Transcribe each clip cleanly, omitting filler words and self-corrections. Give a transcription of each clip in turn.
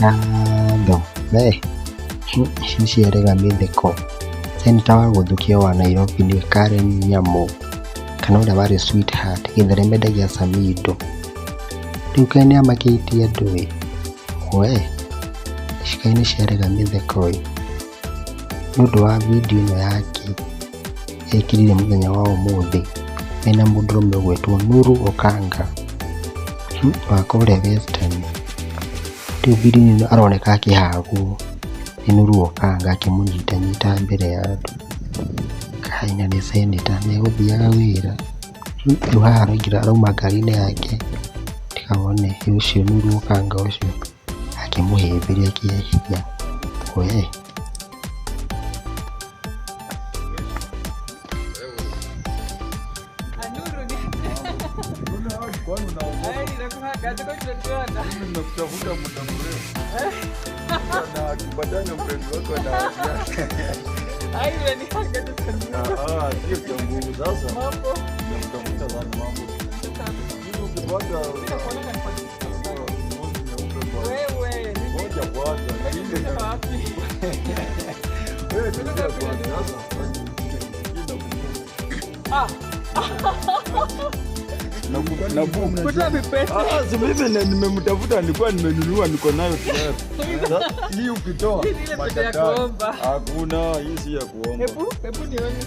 Ngatho we ici nĩ ciarega mĩtheko. Senator wa gũthukio wa Nairobi nĩ Karen Nyamu kana ũrĩa warĩ sweetheart Gĩthere mendagia Samido. Rĩu kaĩ nĩ amakĩtie andũ ĩ, we ici kaĩ nĩ ciarega mĩtheko ĩ, nĩ ũndũ wa video ĩno yake ekĩrire mũthenya wa ũmũthĩ mena mũndũrũme ũgwĩtwo Nuru Okanga wa kũrĩa Western. Rĩu video-inĩ ĩno aroneka akĩhagwo nĩ Nuru Okanga akĩmũnyitanyita mbere ya andũ. Kaĩ na nĩ senator nĩ egũthiaga wĩra. Rĩu haha araingĩra arauma ngari-inĩ yake ndikawone ũcio Nuru Okanga ũcio akĩmũhĩmbĩria kĩahinya we. Nimekutafuta muda mrefu. Na akipatana mpenzi wako na Ah, sio kwa nguvu sasa. Nimekutafuta sana mambo. Hivi ukipata ngozi nyeupe kwa. Ngoja kwanza. Wewe tulia kwanza sasa. Na book. Ah, si mimi nimemtafuta, nilikuwa nimenunua, niko nayo tayari. Sasa, hii ukitoa Hii ni ile pete ya matatani. kuomba. Hakuna, hii si ya kuomba. Hebu nione.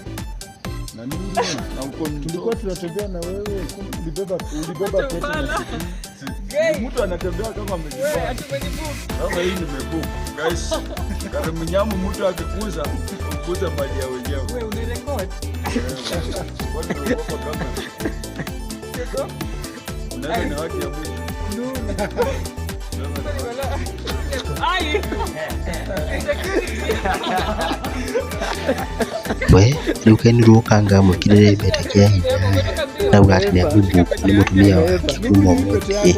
Na nini? Na uko Tulikuwa tunatembea na wewe, kumbe ulibeba pete na Tumala. Si- Mtu anatembea kama Wewe, amejipanga. ati umenibook. Sasa hii nimebook. Guys, karimu nyamu mtu akikuza, ukuze mali ya wenyewe. Wewe unarecord. Kwani unaogopa kama unaweza ni haki ya mwisho. Nuru. Unaweza ni haki. Ai. Security. We rĩu kaĩ Nuru Okanga amwĩkĩrire mbete kĩahinya na auga atĩ nĩ amũbuku nĩ mũtumia wake kuma ũmũthĩ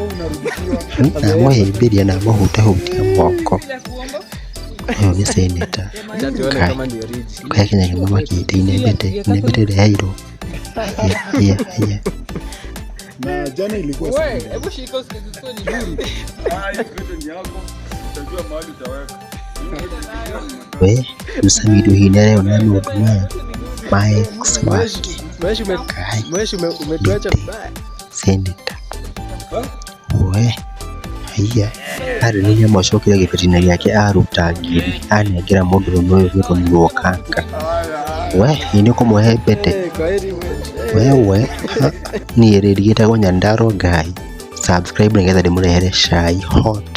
na amũhĩmbĩria na amũhutahutia moko. Ũyũ nĩ senator Acha tuone Kai. kama ni original. Kaĩ Kenya nĩ mamakĩte inembete inembete ĩrĩa heirwo haya haya haya. Na jana ilikuwa Wewe, Sunday. hebu shika usikie ni nuru. Ah, hii kitu ni yako. Utajua mahali utaweka. We rĩu Samido hihi nĩ areyonera maũndũ maya ma ex wake? Mweshi Kai mweshi umetuacha vibaya. Senator we haiya arĩ nĩ nyamũ acokire gĩbeti-inĩ gĩake aruta ngiri anengera mũndũrũme ũyũ ũgwĩtwo Nuru Okanga. We ĩ nĩ ũkũmũhe mbete? Eh, kwaheri mweshi. Wewe ha, niĩ rĩrigĩtagwo Nyandarua Ngai. Subscribe nĩgetha ndĩmũrehere cai hot.